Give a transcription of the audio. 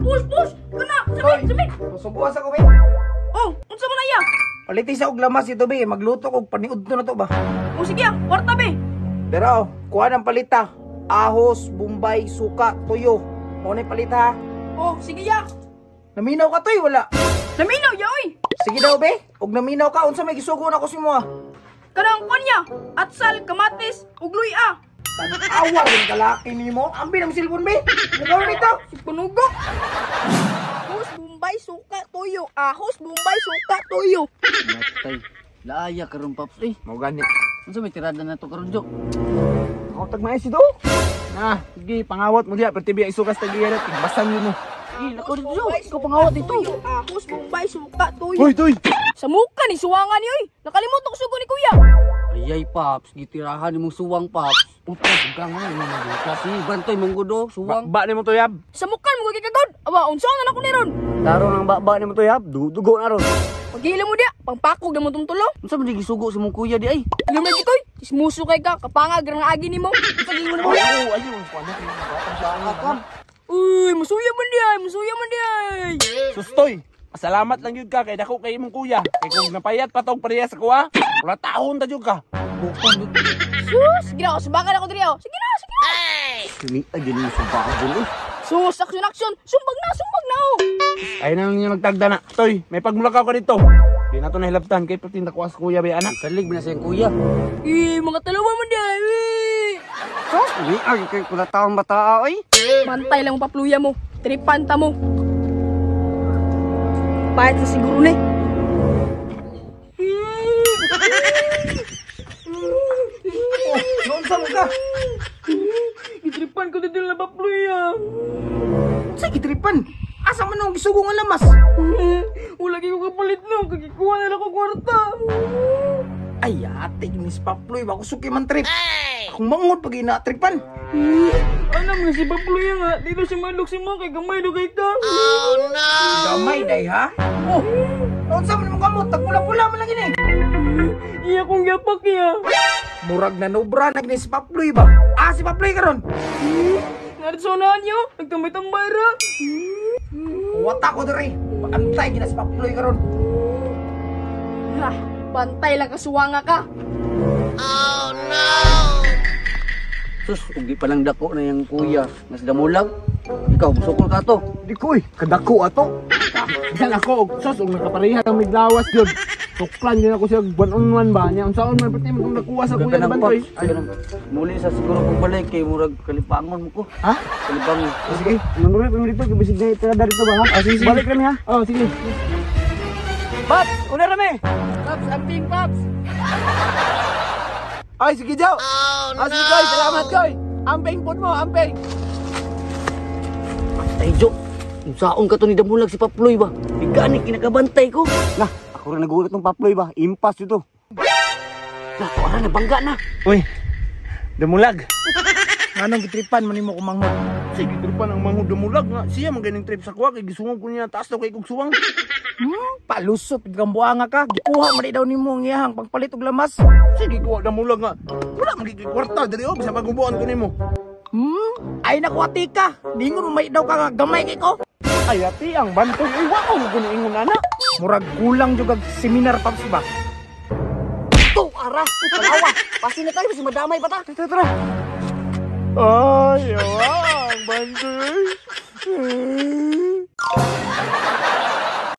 Push, push. Kana, sabit, sabit. Subuan sa ko be. Oh, unsa man na iya? Paliti sa og lamas ito be, magluto kog paniudto na to ba. Oh, sige ah, kwarta be. Pero kuha ng palita. Ahos, Bombay, suka, tuyo. Mao na palita ha. Oh, sige ya. Naminaw ka toy, wala. Naminaw ya oy. Sige daw be, og naminaw ka unsa may gisugo na ko si mo ah. Kanang kuan niya, atsal, kamatis, ug luya. Tanawa rin kalaki nimo. Ambi ng silbon be. Mukaw nito. Si Punugo. Ahos, Bombay, suka, tuyo. Ahos, Bombay, suka, tuyo. Matay. Laaya karon Paps eh. Mao gani. Unsa may tirada na to karon Jo? Ako tag mais ito. Na, sige, pangawat mo diya, pero tibi isukas tag iya na, tigbasan yun mo. Eh, lakaw dito Jo. Ikaw pangawat dito. Tuyo, ahos, Bombay, suka, tuyo. Hoy, tuy! Sa muka ni suwangan ni oy. Nakalimot ako sugo ni kuya. Ayay Paps, gitirahan nimong suwang Paps. Upa, buka nga mo kasi bantoy mong gudo, suwang. Ba ni mo tuyab. Sa mukan mo gikagod. Awa, unsa na nako ni ron? Tarong ang baba ni mo tuyab, dugo na ron. Pagila mo diya, pangpakog na mo tong tulo. Unsa man di gisugo sa mong kuya di ay? Alam na gitoy, ismuso kay ka, kapangag ra nga agi nimo. Ayaw, ayaw, kuan na. Uy, masuya man diay, masuya man diay. Sustoy, pasalamat lang yun ka kay dako kay imong kuya. Kay kung napayat pa tong pareha sa kuha, wala taon ta jud ka. Bukan Sus, sige na, subakan ako diri oh. Sige na, sige na. Sumi ay gini sa bagol eh. Sus, action, action. Sumbag na oh. Ay na lang niya nagtagda na. Toy, may pagmulakaw ka dito. Di na to nahilabtan kay pati nakuha sa kuya ba anak. Salig man na siyang kuya. Eh, mga talawa man diay. Eh. Sus, umi ay kay kula taong bata ay. Mantay lang mo papluya mo. Tripan ta mo. Pahit sa siguro ni. Oh, noon sa mo ka. Gitripan ko dito na papluya. Unsa gitripan? Asa man ang gisugo nga lamas? Wala kay ko kapalit no, kagikuha na lang ko kwarta. Ay, ate, Miss Paploy, bako suki man trip. Akong mangod pag ina-tripan. Alam nga si Papluya nga, dito si Manlok si Mang kay gamay do kay ka. Gamay day ha? Oh, unsa man mo kamot, tagpula-pula man lang ini. Iya kong yapak iya. Murag na nobra na gini si Paploy ba? Ah, si Paploy karon. Naritsonahan niyo, nagtambay-tambay ra. Wata ko diri. Paantay gina si Paploy karon. Ha, bantay lang kasuwanga ka. Sus, ug di pa lang dako na yang kuya. Mas damulag. Ikaw, musukol ka to. Di ko eh, kadako ato. Bisan ako og sus og nakapareha ang miglawas jud. Tuklan yun ako siya one on one ba niya. Unsaon man pati man kung nakuha sa kuya Ganang ni Bantoy. Paps. Ganang. Muli sa siguro kong balik kay murag kalipangon mo ko. Ha? Kalipangon. Sige. Manuri pa dito, bisig na tirada dito ba ha? Ah, sige, sige. Balik kami ha. Oh, sige. Paps, una rami. Paps, amping Paps. Ay, sige, Joe. Oh, no. Ah, sige, Koy. Salamat, Koy. Amping po mo, amping. Ay, Jo. Unsaon ka to ni damulag si Paploy ba? Bigani kinakabantay ko. Nah, ako rin nagulat ng Paploy ba? Impas dito. Nah, ara na bangga na. Uy, damulag. Nganong gitripan man nimo kumanghod? Sige, tripan ang manghod damulag nga. Siya man ganing trip sa kuha kay gisungog ko niya taas daw kay kog suwang. Palusot kang buanga ka. Gikuha man di daw nimo ang iyahang pagpalit og lamas. Sige, kuha damulag nga. Wala man gid kwarta diri oh, bisa pagubuan ko nimo. Ay naku ati ka. Ningon mo may daw ka nga gamay kay ko. Ay, ati ang bantoy ay wa ko ko niingon ana. Murag kulang jud og seminar Paps ba. To, ara. Palawa. Pasin na tayo kasi madamay pa ta. Tara, tara. Ay, ang bantoy.